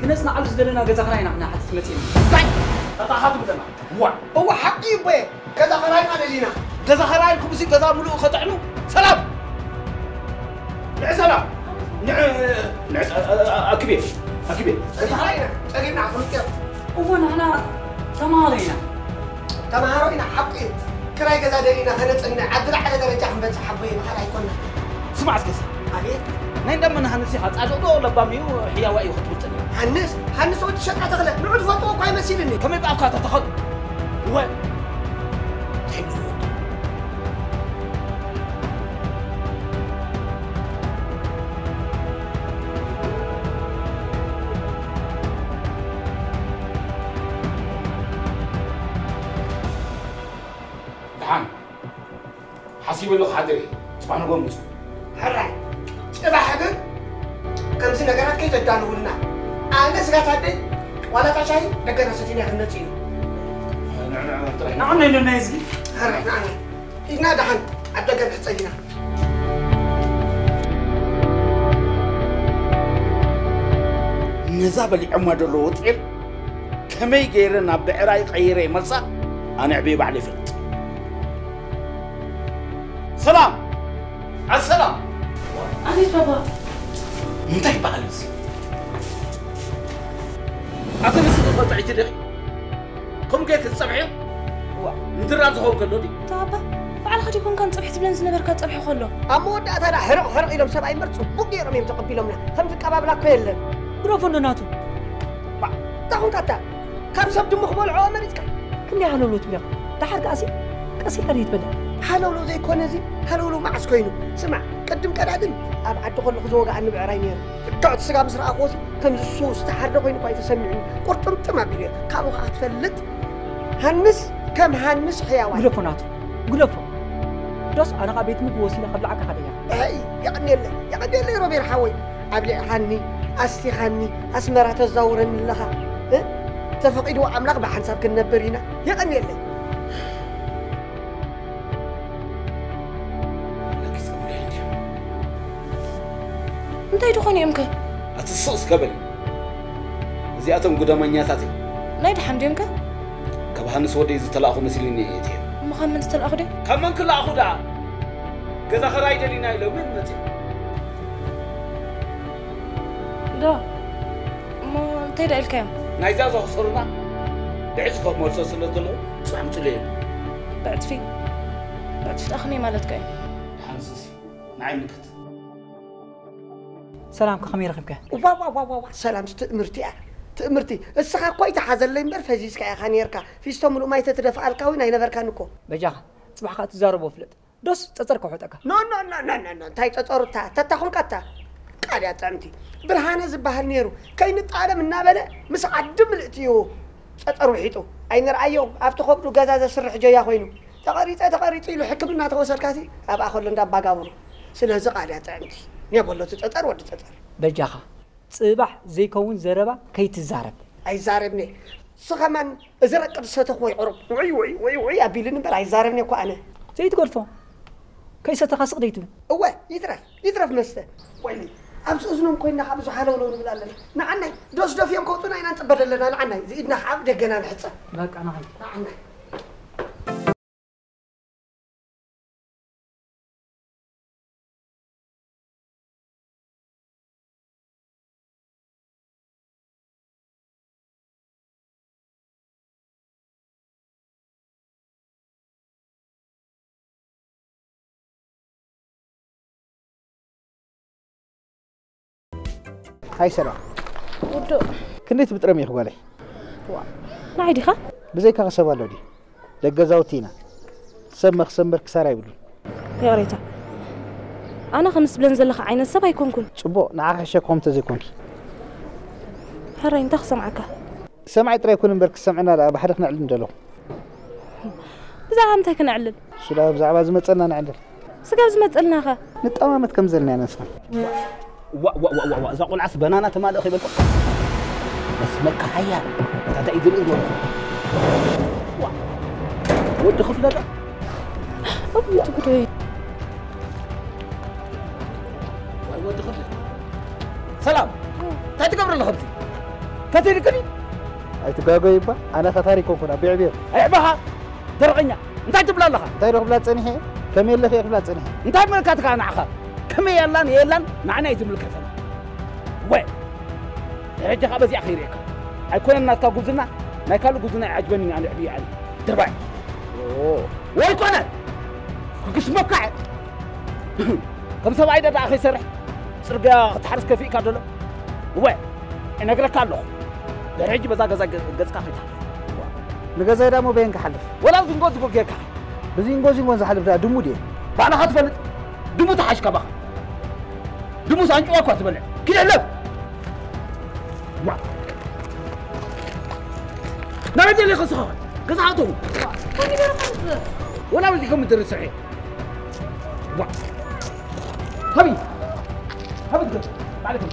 ክነጽንዓሉ ዝደለና ገዛ ኽራይ ኢና ንሓትት መጺእና። እንታይ? ተጣሓቱ ብለና። ዋ! እወ፣ ሓቂ እዩ ኣቦየ። ገዛ ኸራይና ደሊና። ገዛ ኸራይኩም ሲ ገዛ ምሉእ ኸጥዕኑ? ሰላም! ንዕ ሰላም! ንዕ፣ ንዕ፣ ኣክቤ፣ ኣክቤ። ገዛ ኸራይና፣ ጸጊብና፣ ፍሉጥ እዮ። እወ፣ ንሕና ተማሃሮ ኢና። ተማሃሮ ኢና፣ ሓቂ እዩ። ክራይ ገዛ ደሊና ኸነጽንዕ፣ ኣብ ዝለዓለ ደረጃ ክንበጽሕ ኣቦየ፣ ምኻድ ኣይኮንና። ስማዕ እስከ፣ ኣቤት። ናይ እንዳመና ሃንስ ኢኻ፣ ጻድቕ ዶ ለባም እዩ፣ ሕያዋይ እዩ ክትብል ጸኒሑ። ሃንስ፣ ሃንስ ወዲ ሸቃ ተኽለ፣ ንዑ ዝፈልጥዎ እኳ ኣይመሲልኒ። ከመይ ብኣፍካ ተተኸሉ? እወ። ዘይንውድ። ደሓን። ሓሲበሉ ክሓድር እየ። ጽባሕ ንግሆ ምጹ። ሕራይ፣ ጽባሕ ግን ከምዚ ነገራት ከይተዳልውልና። ኣነ ስጋት ኣደይ ዋላ እታ ሻሂ ደገና ሰቲና ክንመጽእ እዩ። ንዕና ኢሉና እዝጊ። ኧረ ንዓና። ኢድና ደሓን ኣብ ደገ ንሕጸብ ኢና። ነዛ በሊዖማ ዘለዉ ጤል ከመይ ገይረ ናብ ብዕራይ ቀይረ ይመልሳ? ኣነ ዕብየ ባዕለ ይፈልጥ። ሰላም! ኣሰላም! ኣቤት ባባ። እንታይ በዓል እዚ? ኣቲ ንስኺ ቆጥዕቲ ዲኺ? ከምኡ ጌርኪ ትጸብሕዮ? ዋ፣ ንድራር ዝኸውን ከሎ ድዩ? እታ ኣባ፣ ባዕልኻ ዲኹም ካን ጸብሒ ትብለን ዝነበርካ ጸብሒ ከሎ? ኣብ መወዳእታ ደኣ ሕርቕ ሕርቕ ኢሎም ሰብኣይ እምበር ጽቡቕ ገይሮም እዮም ተቐቢሎምና። ከም ዝቀባብላ እኮ የለን። ግደፎ እንዶ ናቱ። ባ፣ እንታይ ኾንካ እታ? ካብ ሰብ ድሙ ክበልዖ መሪጽካ? ክንደይ ሃለውለው ትብለኻ? ደሓር ከኣሲ ቀስ ኢልካ ድዩ ትበልዕ? ሃለውለው ዘይኮነ እዚ፣ ሃለውለው መዓስ ኮይኑ? ስማዕ፣ ቅድም ቀዳድም ኣብ ዓዲ ከለኹ ዝወግኣኒ ብዕራይ ነይሩ። ልክዕ እቲ ስጋ ምስ ረኣኽዎሲ፣ ከምዚ ሱስ ዝተሓርደ ኮይኑ እኳ እዩ ተሰሚዑኒ። ቁርጥምጥም ኣቢሉ እየ። ካብኡ ኸኣ ትፈልጥ፣ ሃንስ ከም ሃንስ ሕያዋይ። ግደፎ ናቱ፣ ግደፎ። ዶስ ኣነ ኸኣ ቤት ምግቢ ወሲደ ከብልዓካ ከደያ። ኣይ፣ የቐንየለይ፣ የቐንየለይ ሮቤል ሓወይ። ኣብሊዕኻኒ፣ ኣስቲኻኒ፣ ኣስመራ ተዛውረኒ ኣለኻ። እ? ተፈቒድዎ ኣምላኽ ብሓንሳብ ክንነብር ኢና። የቐንየለይ። እንታይ ድኾኑ እዮም ከ? ኣቲ ስቕ እስከ በሊ። እዚኣቶም ጉደመኛታት እዮም። ናይ ደሓን ድዮም ከ? ካብ ሃንስ ወደይ ዝተላእኹ መሲሉኒ እየ እትየ። እሞ ካብ መን ዝተላእኹ ድዮም? ካብ መን ክለኣኹ ደኣ? ገዛ ኸራይ ደሊና ኢሎምን መጺኦም። ዶ፣ እሞ እንታይ ደኣ ኢልካዮም? ናይዛ ዘኽሰሩና ብዕጽፊ ክመልሶ ስለ ዘለዉ፣ ጽባሕ ምጽለዮም። ብዕጽፊ? ብዕጽፊ ደኣ ከመይ ማለትካ እዩ? ደሓን ንሱሲ፣ ንዓይ ምልከት። ሰላም፣ ከመይ ረኺብካያ? ዋዋዋዋዋ፣ ሰላምስ ትእምርቲ እያ። ትእምርቲ። እስኻ እኮ ኣይትሓዘለይ እምበር ፈዚዝካ ኢኻ ኔርካ። ፊስቶ ምሉእ ማይ ተትደፍኣልካ እውን ኣይነበርካን እኮ። በጃኻ፣ ጽባሕ ከኣ ትዛረቦ ፍለጥ። ዶስ ጸጸር ከውሕጠካ? ኖ፣ ኖ፣ ኖ፣ ኖ፣ ኖ፣ ኖ፣ እንታይ ጸጸሩ እታ፣ ተታ ኾንካ እታ? ቃልያ ጥዕምቲ። ብርሃነ ዝበሃል ኔሩ፣ ከይንጣለም እናበለ ምስ ዓዲ ምልእቲ እዩ ጸጸር ውሒጡ። ኣይንርኣዮ፣ ኣብቲ ከብዱ ገዛ ዘስርሕ ጀያ ኮይኑ። ተቐሪጸ፣ ተቐሪጹ ኢሉ ሕክምና ተወሰድካሲ፣ ኣብኣ ከሎ እንዳባጋብሩ። ስለዚ ቃልያ ጥዕምቲ። ኔበሎ እቲ ጸጸር ወዲ ጸጸር። በጃኻ፣ ጽባሕ ዘይከውን ዘረባ ከይትዛረብ። ኣይዛረብን እየ። ንሱ ኸማን እዚ ረቂ ዝሰተኹ ወይ ቁሩብ ውዑይ፣ ውዑይ፣ ውዑይ፣ ውዑይ ኣቢሉኒ እምበር ኣይዛረብን እየ እኮ ኣነ። ዘይትገድፎ። ከይሰተኻ ስቕ ደይትብል። እወ፣ ይትረፍ፣ ይትረፍ መስተ። ወይኒ፣ ኣብዚ እዝኖም ኮይንና ካብ ብዙ ሃለውለው ንብል ኣለና። ንዓናይ፣ ዶስዶፍ እዮም ከውጡና ኢና ንጽበ ዘለና፣ ንዓናይ። እዚ ኢድና ከዓ ኣብ ደገና ንሕጸብ። በቃ፣ ንኸይድ። ንዓናይ። ሃይ ሰላም። ውዱእ። ክንደይ ትብጥረም ኢኺ ጓለይ? ዋ፣ ንዓይ ዲኻ? ብዘይካኺ ሰብ ኣሎ ድዩ? ደገ ገዛውቲ ኢና። ሰብ መኽሰብ እምበር ክሳራ የብሉን። ይቕሬታ። ኣነ ከምዚ ትብለን ዘለኻ ዓይነት ሰብ ኣይኮንኩን። ጽቡቕ፣ ንዓኺ ክሕሸኪ ከምኡ ተዘይኮንኪ። ሕራይ፣ እንታይ ክሰምዓካ? ሰማዒ ጥራይ ኩን እምበር ክትሰምዕና ደኣ ብሓደ ክነዕልል ንደለኹ። ብዛዕባ ምንታይ ክነዕልል? እሱ ደኣ ብዛዕባ ዝመጸልና ንዕልል። ስጋብ ዝመጸልናኸ? ንጠማመት ከም ዘለና ኢና ንስና። ዋ፣ ዋ፣ ዋ፣ ዋ፣ ዋ፣ እዛ ቆልዓስ በናና ተማልእ ከይበልኩ። በስ መልካ ሓያል። እታ እንታይ እዩ ዝርኢ ዘለኹ? ዋ፣ ወዲ ክፍለ ዶ? እሞ እቲ ጉዳይ። ዋይ፣ ወዲ ክፍለ። ሰላም። እንታይ ትገብሪ ኣለኻ ኣብዚ? ከትልክኒ? ኣይትጋገዩ እባ። ኣነ ከታሪ ኮንኩን፣ ኣቢ ዕብዮ። ኣይ፣ ዕባኻ። ደረቐኛ፣ እንታይ ትብል ኣለኻ? እንታይ ዶ ክብላ ጸኒሐ? ከመይ ኣለኺ እየ ክብላ ጸኒሐ። እንታይ ምልከትካ ንዓኻ? ከመይ የላን የላን ንዓና እዩ ዝምልከተና። ወ-፣ ደረጃኻ በዚኣ ከይርእየካ። ኣይኮነን ናትካ ጉብዝና፣ ናይ ካልእ ጉብዝና ይዓጅበኒ፣ ኣነ ዕብየ ኣነ። ድርባይ። ኦ፣ ወይ ኮነ! ክግስመካ እየ። ከም ሰብኣይ ደኣ ከይሰርሕ ጽርግያ ክትሓርስ ከፊእካ ደሎ። እወ፣ እነግረካ ኣለኹ። ድሕሪ ሕጂ በዛ ገዛ ገ-፣ ገጽካ ከይትሓልፍ። ንገዛይ ደኣ እሞ በየን ክሓልፍ? ወላ ዚንጎ ዚንጎ ጌርካ። ብዚንጎ ዚንጎን ዝሓልፍ ደኣ ድሙ ድየ? ባዕልኻ ትፈልጥ። ድሙ ተሓሽ ካባኻ። ድሙስ ኣንጭዋ እኳ ትበልዕ። ኪድ ሕለፍ! ዋ! ናበይ ደሊኻ ንስኻ? ገዛ ኣተው። ወላ በዚ ከም ድርሰሐ። ዋ! ሃቢ! ሃቢ ትገብ! ባዕልኩም!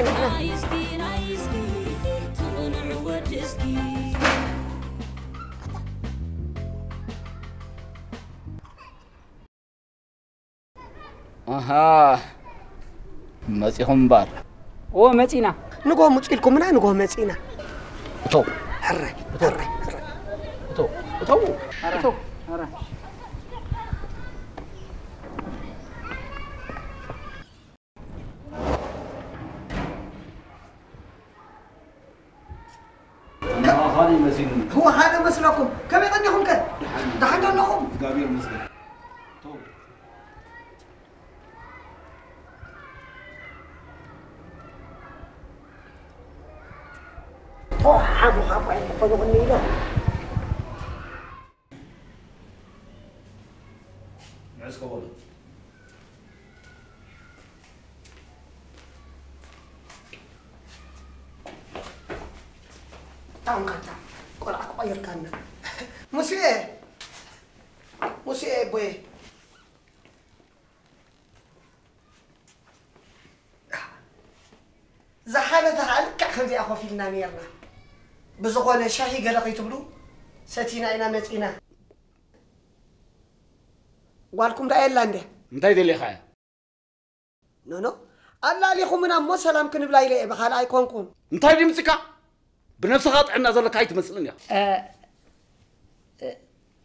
ንሕና። ኣሃ፣ መጺኹም እምበር። ኦ፣ መጺና። ንጎ ምጽ ኢልኩምና፣ ንጎ መጺና። እቶ። ሕራይ፣ ሕራይ፣ ሕራይ። እቶ። እቶ። እቶ። ኣማኻሪ መሲሉኒ። ህወሓት መስለኩም? ከመይ ቀኒኹም ከ? ደሓን። ደሓን ዶ ኣለኹም? እግዚኣብሔር ይመስገን። ተው። ተው፣ ሓሙኻ እኳ ኣይኮንኹን ኢሎ። ንዑ እስከ በሉ። ታንካታ ቆልዓ ክቐይርካና። ሙሴ፣ ሙሴ ቦየ። ዝሓለፈ ኸዓ ልክዕ ከምዚኣ ኮፍ ኢልና ነይርና። ብዝኾነ ሻሂ ገለ ከይትብሉ ሰቲና ኢና መፂና። ጓልኩም ደኣ የላ እንደ? እንታይ ደሊኻ እያ? ኖኖ፣ ኣላሊኹምና እሞ ሰላም ክንብላ ኢለ እየ፣ ብኻልእ ኣይኮንኩን። እንታይ ድምፅካ? ብነብስኻ ጥዕና ዘለካ ኣይትመስልን እያ። እ፣ እ፣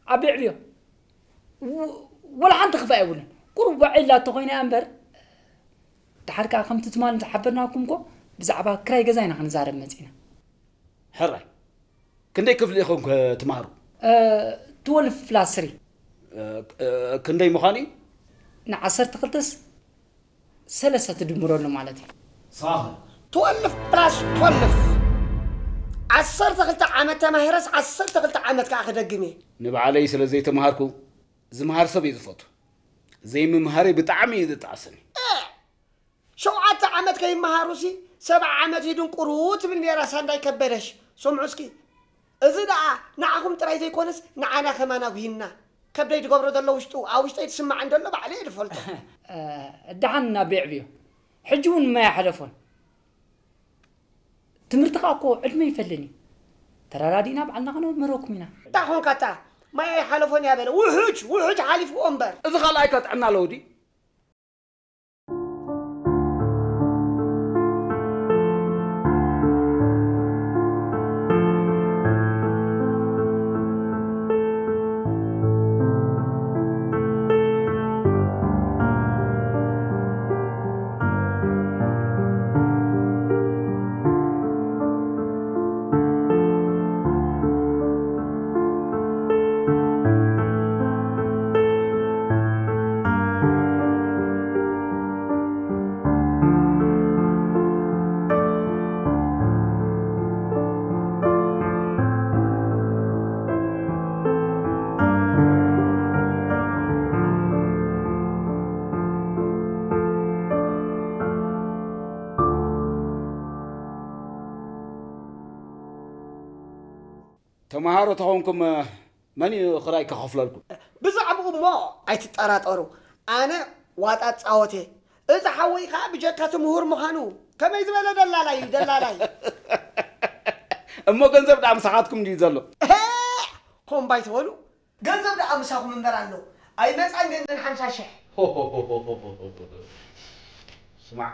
ኣቢ ዕብዮ፣ ወ-፣ ወላ ሓንቲ ክፋእ የብሉን። ቁሩብ ዋዒ ኢላቶ ኮይና እያ እምበር፣ ድሓር ከኣ ከምቲ ትማሊ ዝሓበርናኩም እኮ ብዛዕባ ክራይ ገዛ ኢና ክንዛረብ መጺና። ሕራይ፣ ክንደይ ክፍሊ ኢኹም ከ ትመሃሩ? እ፣ ትወልፍ ፕላስ ስሪ። እ፣ እ፣ ክንደይ ምዃኑ እዩ? ንዓሰርተ ክልተስ ሰለስተ ትድምረሉ ማለት እዩ። ሳኸ? ትወልፍ ፕላስ ትወልፍ። ዓሰርተ ክልተ ዓመት ተማሂረስ ዓሰርተ ክልተ ዓመት ከኣ ክደግም እየ። ንባዕለይ ስለ ዘይተማሃርኩ ዝምሃር ሰብ እየ ዝፈቱ። ዘይምምሃረይ ብጣዕሚ እዩ ዘጣዕሰኒ። እ! ሸውዓተ ዓመት ከይመሃሩሲ ሰብዓ ዓመት ይድንቁሩ ትብል ነይራ ሳንዳይ ከበደሽ። ስምዑ እስኪ። እዚ ደኣ ንዓኹም ጥራይ ዘይኮነስ ንዓና ከማን ኣጉሂና። ከብደይ ዝገብሮ ዘሎ ውሽጡ፣ ኣብ ውሽጠይ ዝስማዕ እንደሎ ባዕለይ እየ ዝፈልጦ። እ፣ ደሓን ናብ የዕብዮ። ሕጂ እውን ማይ ኣይሓለፎን። ትምህርቲ ኸኣ እኮ ዕድመ ይፈልን እዩ። ተራዳዲእና ባዕልና ኸነመረኩም ኢና። እንታይ ኾንካ እታ ማይ ኣይሓለፎን እያ በለ። ውሑጅ፣ ውሑጅ ሓሊፍዎ እምበር። እዚ ካልኣይ ከ ጥዕና ኣለዎ ድዩ? ተምሃሮ ተኾንኩም፣ መን እዩ ክራይ ክኸፍለልኩም? ብዛዕባኡ እሞ ኣይትጠራጠሩ። ኣነ ዋጣ እጻወት እየ። እዚ ሓወይ ከኣ ብጀካ እቲ ምሁር ምዃኑ። ከመይ ዝበለ ደላላይ እዩ፣ ደላላይ። እሞ ገንዘብ ደኣ ምሳኻትኩም ድዩ ዘሎ? እሄ! ኮምባይ ትበሉ? ገንዘብ ደኣ ምሳኹም እምበር ኣሎ። ኣይመጻን ገንዘብ ሓምሳ ሽሕ። ስማዕ፣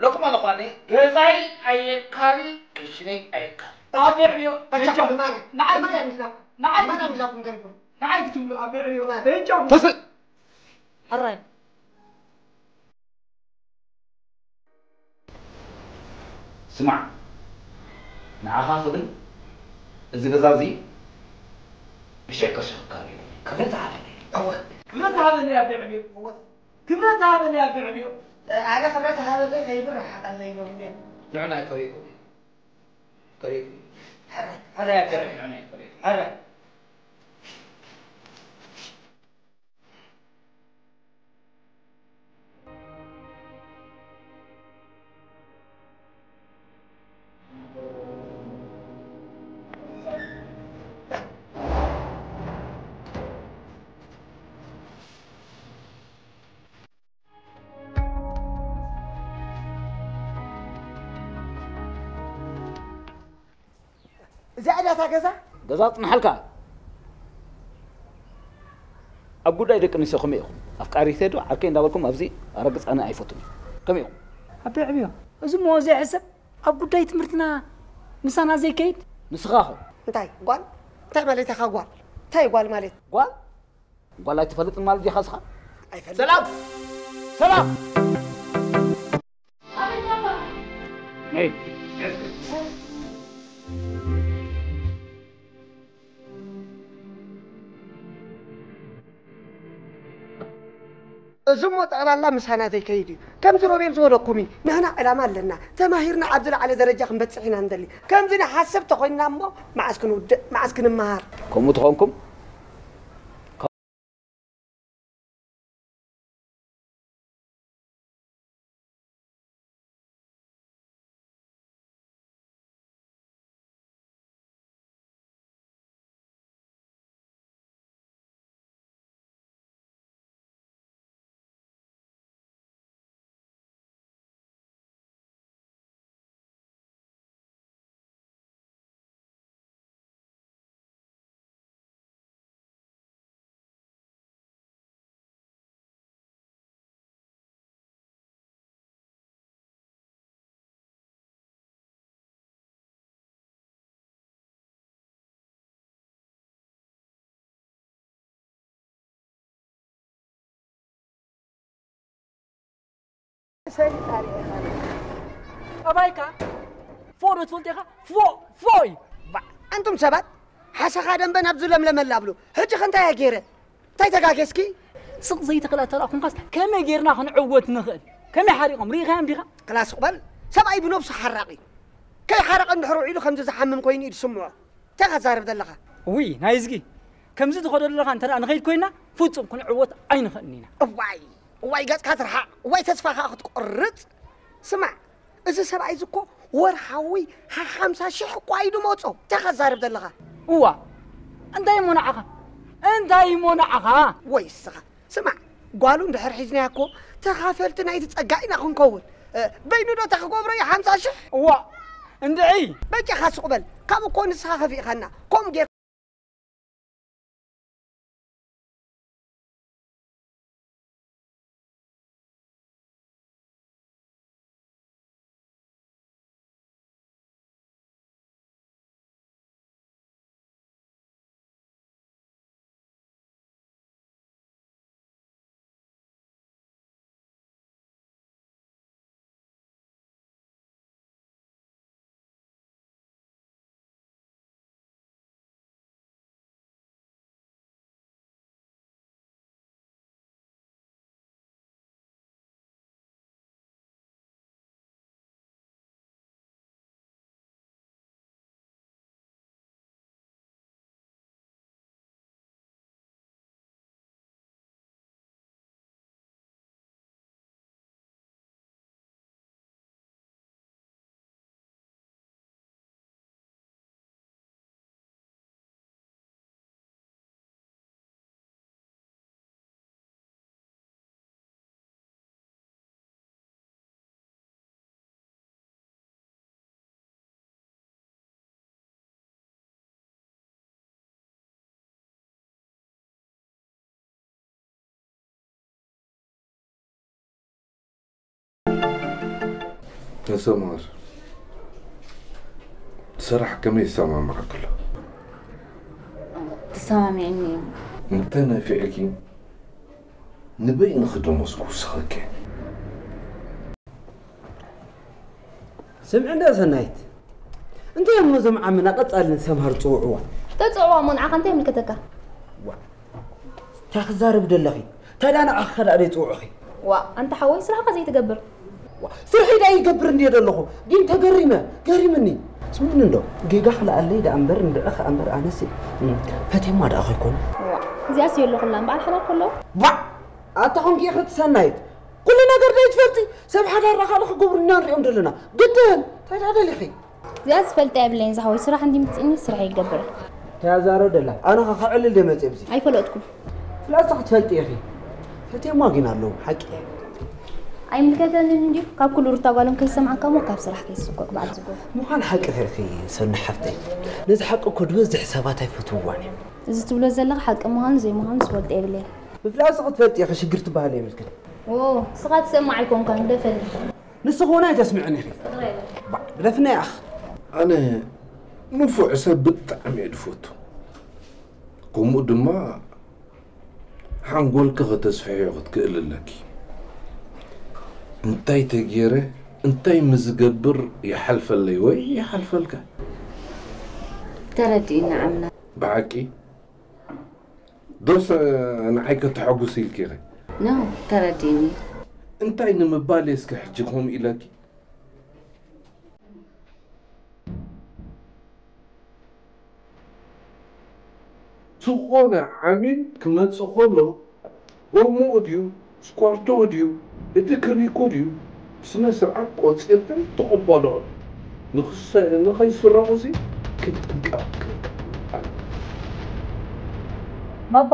ሎቅማ ሎቋኒ ገዛይ ኣየካሪ ክሽነይ ኣየካሪ። ኣቤ ዕብዮ በቻ ንዓይ ንዓይ ንዓይ ክትብሉ ኣቤ ዕብዮ በቻ ተስእ ሕራይ። ስማዕ፣ ንዓኻ ክብል እዚ ገዛ እዚ ብሽሕ ቅርሺ ክካር እዩ። ክብረት ሃበኒ። እወ። ክብረት ሃበኒ ኣቤ ዕብዮ። እወ። ክብረት ሃበኒ ኣቤ ዕብዮ። ኣነ ክብረት ሃበኒ ከይብል ረሓቐለይ ነው እንዴ? ንዑና ይከሪኩም። ከሪኩም። ሕረ፣ ሕረ ኣቤ ዕብዮ። ንዑና ይከሪኩም። ሕረ። እዚኣ ድያ እታ ገዛ? ገዛ ጽንሓልካ። ኣብ ጉዳይ ደቂ ኣንስትዮ ከመይ ኢኹም? ኣፍቃሪተይ ዶ ዓርከይ እንዳበልኩም ኣብዚ ኣረግጻኒ ኣይፈቱን። ከመይ ኢኹም? ኣቤ ዕብዮ፣ እዚ እሞ ዘይሕሰብ ኣብ ጉዳይ ትምህርትና ምሳና ዘይከይድ? ንስኻ ኸ? እንታይ ጓል? እንታይ ማለት ኢኻ ጓል? እንታይ ጓል ማለት? ጓል? ጓል ኣይትፈልጥን ማለት ዲኻ እስኻ? ኣይፈልጥን። ሰላም! ሰላም! ነይ። እዚ እሞ ጠቕላላ ምሳና ዘይከይድ እዩ። ከምዚ ሮቤል ዝበለኩም እዩ። ንሕና ዕላማ ኣለና። ተማሂርና ኣብ ዝለዓለ ደረጃ ክንበጽሕ ኢና ንደሊ። ከምዚ ንሓስብ ተኾይንና እሞ መዓስ ክንውድእ፣ መዓስ ክንመሃር? ከምኡ ተኾንኩም ሰሊጣ ርኢኻ። ጠባይካ ፎ ዶ ትፈልጥ ኢኻ? ፎ፣ ፎ እዩ። ባ-፣ ኣንቱም ሰባት፣ ሓሰኻ ደንበ ናብ ዝለምለመላ ብሉ። ሕጂ ኸ እንታይ እየ ገይረ? እንታይ ተጋገዝኪ? ስቕ ዘይትኽእል ኣተላ ኹንካስ ከመይ ጌርና ክንዕወት ንኽእል? ከመይ ሓሪቖም? ርኢኻዮም ዲኻ? ክላስ ቕበል። ሰብኣይ ብነብሱ ሓራቕ እዩ። ከይሓረቐ እንድሕር ውዒሉ ከምዚ ዝሓምም ኮይኑ እዩ ዝስምዖ። እንታይ ኸዛርብ ዘለኻ? ውይ፣ ናይ እዝጊ። ከምዚ ትኸዶ ዘለኻ እንተ ደኣ ንኸይድ ኮይና፣ ፍጹም ክንዕወት ኣይንኽእልን ኢና። እዋይ፣ እዋይ ገጽካ ትርሓቕ። እዋይ ተስፋኻ ክትቆርጽ። ስማዕ፣ እዚ ሰብኣይ እዚ እኮ ወርሓዊ ሓ-፣ ሓምሳ ሽሕ እኳ እዩ ድመጾ። እንታይ ኸዛርብ ዘለኻ? እዋ፣ እንታይ እሞ ንዓኻ? እንታይ እሞ ንዓኻ? ወይ እስኻ። ስማዕ፣ ጓሉ እንድሕር ሒዝናያ እኮ ተኻፈልቲ ናይቲ ጸጋ ኢና ክንከውን። እ፣ በይኑ ዶ እታ ክገብሮ እዩ ሓምሳ ሽሕ? እዋ፣ እንድዒ። በጃኻ ስቕ በል። ካብኡ እኮ ንስኻ ከፊእኻና። ከምኡ ጌር- ንሰማር ስራሕ ከመይ ይሰማምዓክሎ? ተሰማሚዕኒ እዩ። እንተ ነፊዕኪ ንበይንኺ ደሞዝ ክውስኸኪ። ስምዒ እንዳ ሰናይት፣ እንታይ እሞ እዞም ዓምና ቀጻሊ ንሰምሃር ዝጽውዕዋ? ተጽውዕዋ እሞ ንዓኻ እንታይ ይምልከተካ? ዋ፣ እንታይ ክዛረብ ደለኺ? ታዲያ ንዓኺ ከ ደኣ ደይጽውዑኺ? ዋ፣ ኣንታ ሓወይ ስራሕኻ ዘይትገብር። ዋ፣ ስርሐይ ደኣ ይገብር እንድየ ደለኹ። ግን ተገሪመ፣ ገሪምኒ። ስምዕኒ እንዶ፣ ጌጋ ክልኣለይ ደኣ እምበር፣ እንድዒ ከኣ እምበር ኣነሲ፣ እም፣ ፈትየማ ደኣ ከይኮነ። ዋ፣ እዚኣስ የሎኹላን በዓል ሓላል ከለዉ። ዋ፣ ኣታ ኾንኪ ኢኺ እቲ ሰናይት። ኩሉ ነገር ደይ ትፈልጢ? ሰብ ሓዳር ደኣ ካልእ ክገብሩልና ንሪኦም ደለና። ግድን፣ እንታይ ደኣ ደሊኺ? እዚኣ ዝፈልጣ የብለይን ዝሓወይ፣ ስራሕ እንዲ ምጽእኒ ስራሕ ይገብር። ተያዛሮ ደላ ኣነ ከ ከዕልል ደመጽ ብዚ ኣይፈለጥኩም። ፍላጻ ክትፈልጢ ኢኺ። ፈቴማ ግን ኣለዉ ሓቂ። ኣይምልከተንን እንዲዩ ካብ ኩሉ ሩታ ጓሎም ከይሰምዓካ እሞ ካብ ስራሕ ከይስኮክ በዓል ዝጎፍ። ምዃን ሓቂ ኸኺ ሰኒ ሓፍተይ። ነዚ ሓቂ እኮ ድበዝሕ ሰባት ኣይፈትውዋን እዮም። እዚ ትብሎ ዘለኻ ሓቂ ምዃኑ ዘይምዃኑ ዝፈልጦ የብለይን። ምፍላጽ ክትፈልጢ ኢኺ ሽግር ትበሃል የብልክን። ዎ ስኻ ትሰማዕ ኣይኮንካን ግደፈኒ። ንስኺ እውን ኣይተስምዕን ኢኺ። ግደፍና ያኽ። ኣነ ንፉዕ ሰብ ብጣዕሚ እየ ዝፈቱ። ከምኡ ድማ ሓንጎልኪ ከተስፍሕዮ ክትክእል ኣለኪ። እንታይ ተገይረ እንታይ ምዝገብር ይሓልፈለይ ወይ ይሓልፈልካ። ተረዲእና ዓምና። ብሓቂ ዶስ ንዓይ ከተሐጉስ ኢልኪ ኢኺ? ኖ፣ ተረዲእኒ። እንታይ ንምባል እየ እስከ ሕጂ ከምኡ ኢለኪ? ዝኾነ ዓሚል ክመጽእ ከሎ ጎምኡ ድዩ ስኳርቶኡ ድዩ እቲ ክሪኩ ድዩ ብስነ ስርዓት ቆጺርክን ትቕበልኦ ንኸይስረቑሲ ክትጥንቀቕ። ባባ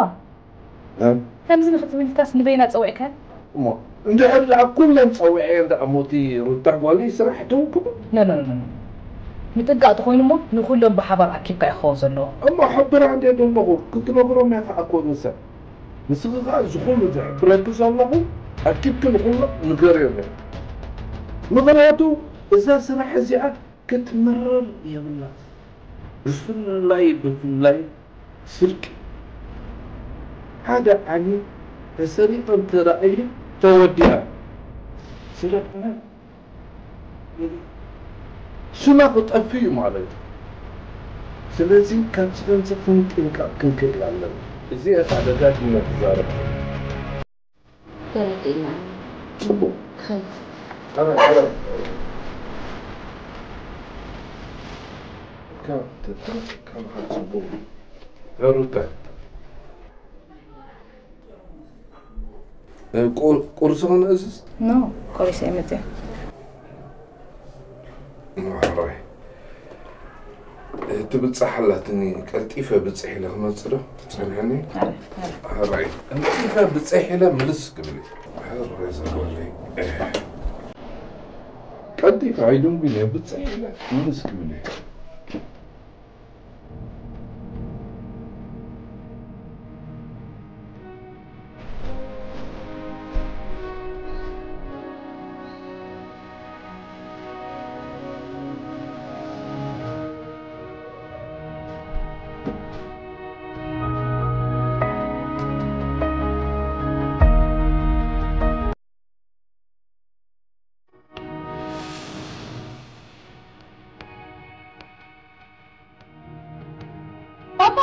ከምዚ ንኽትብል ኢልካስ ንበይና ጸዊዕካያ? እሞ እንድሕር ደኣ ኩለን ጸዊዐየን ደኣ ሞቲ ሩታ ጓለይ ስራሕ ትውክሉ? ኖ ኖ ኖ ምጥንቃቕ ተኾይኑ እሞ ንኹሎም ብሓባር ኣኪብካ እዩ ክኸውን ዘለዎ። እሞ ሕብራ እንድየ ዘለኹ ክትነግሮም እያ ከዓ ኮንሰ ንስኺ ከዓ እዚ ኩሉ ዘሕብረኪ ዘለኹ ኣኪብኪ ንኹሎም ንገርዮም እያ ምኽንያቱ እዛ ስራሕ እዚኣ ክትምረር የብላ ብፍላይ ብፍላይ ስርቂ ሓደ ዓሚ ተሰሪቑ እንተረኣዩ ተወዲኣ ስለ ሽማ ክጠፍእ እዩ ማለት እዩ። ስለዚ ካብ ስለ ክንጥንቀቕ ክንክእል ኣለና። እዚ እያ ደጋጊመ ክዛረብ። ተረዲእና። ጽቡቕ። ኸይ። ኣረ ኣረ ካብ ተተረፈካ መሓል ጽቡቕ። ሩታ ቁርሲ ክንእዝዝ? ኖ፣ ቆሪሰ እየ መፅእ። ማሕራይ ትብጻሕ ኣላትኒ ቀልጢፈ ብጽሕ ኢለ ክመጽእ ዶ ትጸንሐኒ? ሕራይ ቀልጢፈ ብጽሕ ኢለ ምልስ ክብል ሕራይ ዘበለይ ቀልጢፈ ኣይድንጉ ኢለ ብጽሕ ኢለ ምልስ ክብል ፓፓ!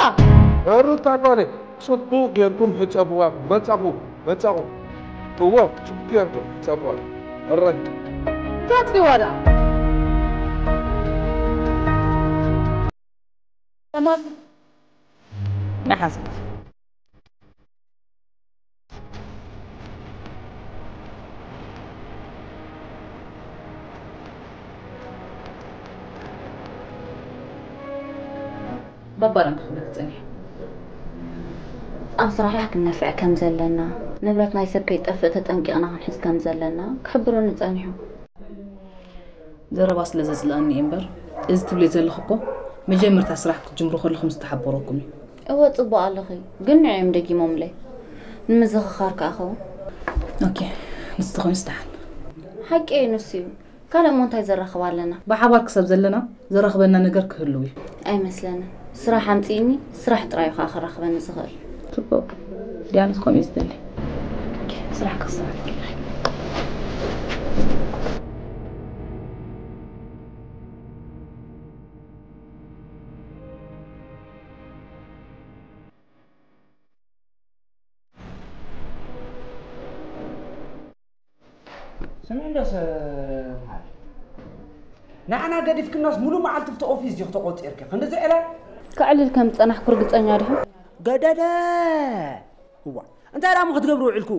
ሩታ ጓለይ፣ ጽቡቕ ጌርኩም ሕጸብዋ። መጻኹ፣ መጻኹ። እወ፣ ጽቡቕ ጌርኩም ሕጸብዋ። እረ። እንታይ ትሪእዋ ደኣ? ተማም። ናይ ሓንሳብ። ባባ ዳን ክኽብለኪ ጸኒሑ። ኣብ ስራሕና ክንነፍዕ ከም ዘለና፣ ንብረት ናይ ሰብ ከይጠፍእ ተጠንቂቕና ክንሕዝ ከም ዘለና ክሕብረኒ ጸኒሑ። ዘረባ ስለ ዘጽልኣኒ እየ እምበር፣ እዚ ትብልዮ ዘለኺ እኮ መጀመርታ ስራሕ ክትጅምሩ ከለኹ ምስ ተሓበረኩም እዩ። እወ ጽቡቕ ኣለኺ፣ ግን ንዕኦም ደጊሞምለይ። ንምዝኽኻር ከኣ ኸውን። ኦኬ፣ ንሱ ተኾይኑስ ደሓን። ሓቂ እዩ፣ ንሱ እዩ። ካልእ እሞ እንታይ ዘራኽብ ኣለና? ብሓባር ክሰብ ዘለና ዘራኽበና ነገር ክህልው እዩ። ኣይመስለንን። ስራሕ ኣምጺእኒ፣ ስራሕ ጥራይ እዩ ከዓ ክራኽበኒ ዝኽእል። ጽቡቕ። ዲያንስ ከምኡ እዩ ዝደሊ። ስራሕ ክሰብ ስምዒ እንዶ ሰ ንዓና ገዲፍክናስ ሙሉ መዓልቲ ብቲ ኦፊስ ዲኹ ተቆፂርኪ ክንዲ ዝዕለ ክዕልል ከም ዝፀናሕኩ ርግፀኛ ዲኹም? ገደደ እዋ እንታይ ዳሞ ክትገብሩ ውዕልኩ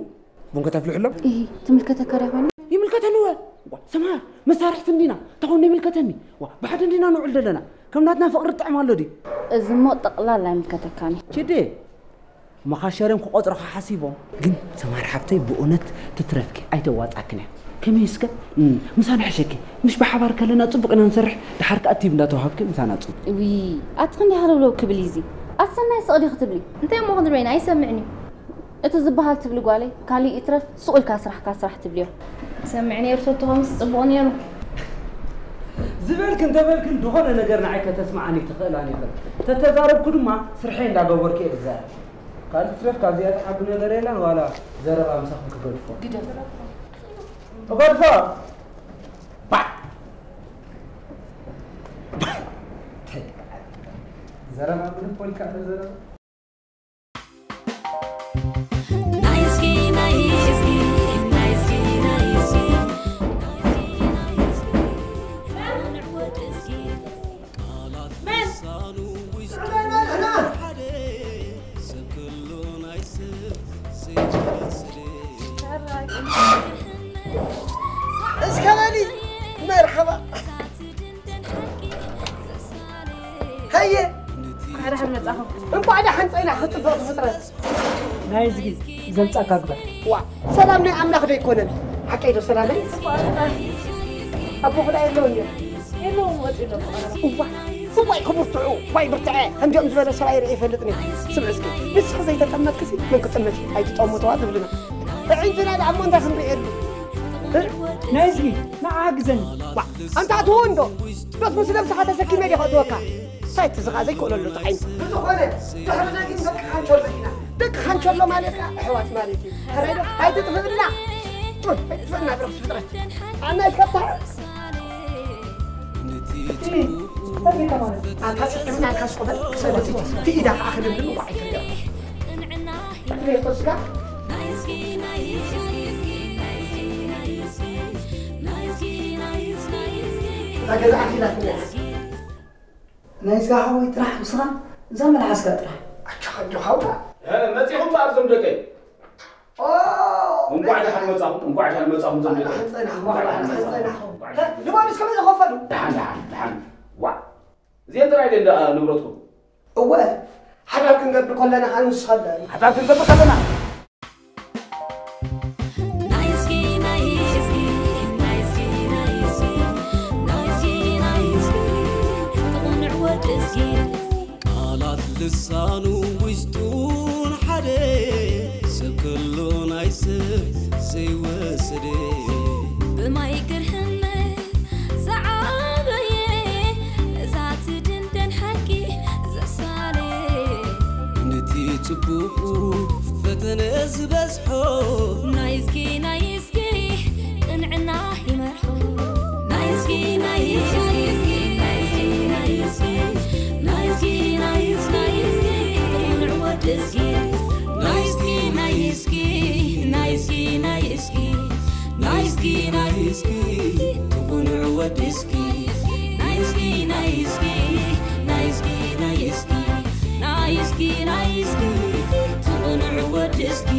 ቡን ከተፍልሕሎም ይህ ትምልከተካ ዲያ ኮይና? ይምልከተኒ ወ እዋ ሰምሃር መሳርሕቲ እንዲና ተኾኑ ይምልከተኒ እዋ ብሓደ እንዲና ንውዕል ዘለና ከም ናትና ፍቕሪ ጥዕም ኣሎ ድዩ እዚ እሞ ጠቕላላ ይምልከተካኒ። ችዴ መኻሸርዮም ክቆፅሩኻ ሓሲቦም ግን ሰማር ሓፍተይ ብእውነት ትትረፍኪ ኣይተዋፃክን እያ ከመይ እስከ ምሳና ሕሸኪ ምሽ ብሓባር ከለና ፅቡቅ ኢና ንሰርሕ ድሓር ከኣ ቲብ እንዳተዋሃብኪ ምሳና ፅቡቅ ዊ ኣቲ ክንደይ ሃለውለው ክብል እዩ እዚ ኣቲ ሰናይ ስቕ ዲኺ ትብሊ እንታይ እሞ ክንብል ኢና ኣይሰምዕን እዩ እቲ ዝበሃል ትብሊ ጓለይ ካሊእ ይትረፍ ስቕ ኢልካ ስራሕካ ስራሕ ትብልዮ ሰምዕኒ እርሶ ተኾንስ ፅቡቕ ነይሩ ዝበልክን ተበልክን ዝኾነ ነገር ንዓይ ከተስምዓኒ ትኽእላን ይኽእል ተተዛረብኩ ድማ ስርሐይ እንዳገበርኩ እየ ዝዛረብ ካልእ ትረፍ ካብዚኣ ትሓቢ ነገር የለን ዋላ ዘረባ ምሳኹም ክገድፎ ግደፍ እገድፎ ባዕ ዘረባ ግድፎ ኢልካ ዘረባ እስከ በሊ መርሓባ ሃየ እንኳዕ ደሓን ፀኢና ክፅብቕቲ ፍጥረት ናይ እዝጊ ዘምፀካ ግበር። ዋ ሰላም ናይ ኣምላኽ ዶ ኣይኮነን? ሓቀይ ዶ ሰላመይ? ኣቦ ክዳ የለውን እዮም። የለውን ወፂ ዶ እዋ ስዋይ ክብርትዑ ዋይ ብርትዐ ከምዚኦም ዝበለ ሰብኣይ ርኢ ይፈልጥኒ። ስምዕ እስኪ ንስኺ ዘይተጠመትክሲ መን ክጥመት እዩ? ኣይትጠምትዋ ትብልና። ኣዒንትና ደኣ እሞ እንታይ ክንርእየሉ? ናይ እዝጊ ንዓ ሓግዘኒ። ዋ ኣንታ ትውን ዶ? ዶስ ምስ ነብስኻ ተሰኪመ ዲኻ እትወካ? ሳይት ዝኻ ዘይክእለሉ ጥዓይን። ብዝኾነ ድሕርና ግን ደቂ ካንቸሎ ኢና። ደቂ ካንቸሎ ማለት ከኣ ኣሕዋት ማለት እዩ። ተረዶ ኣይትጥፍእና። ኣይትጥፍእና ብረኽሲ ፍጥረት። ኣናይ ከብታ ኣታ ስጥምና ካስቆበ ሰበቲ ትኢዳ ከኣ ክድምድም እኳ ኣይትሪኦ። ትሪኦ ስጋ እታ ገዛኣት ኢላ ትሪኣ። ናይ ስጋ ሓወይ ጥራሕ ምስኻ እዛ መልሓስካ ጥራሕ ኣጆኻ ኣጆኻ ውዳ መፂኹም በኣር ዞም ደቀይ እንቋዕ ደሓን መፃኹም እንቋዕ ደሓን መፃኹም ዞም ደቀይ ንባሉስ ከመይ ዝኸፈሉ ደሓን ደሓን ደሓን ዋ እዚአን ጥራይ ደን ደኣ ንብረትኩም እወ ሓዳር ክንገብር ከለና ኣንስኸለ ሓዳር ክንገብር ከለና ቃላት ልሳኑ ውሽጡን ሓደ ሰብ ከሎ ናይ ሰብ ዘይወሰደ ብማይ ግርህነት ዝዓበየ እዛ ትድንደን ሓቂ ዘሳለ ነቲ ጽቡቑ ፈተነ ዝበዝሖ ናይዝጊ ናይዝጊ ቅንዕና ይመርሖ ናይዝጊ ናይዝጊ ናይዝጊ ናይዝጊ ናይዝጊ ናይዝጊ ናይዝጊ ቅንዕ ወድዝጊ ናይዝጊ ናይዝጊ ናይዝጊ ናይዝጊ ናይዝጊ ናይዝጊ ትኹንዕ ወድስኪ ናይዝጊ ናይዝጊ ናይዝጊ ናይዝጊ ናይዝጊ ናይዝጊ ትኹንዕ ወድስኪ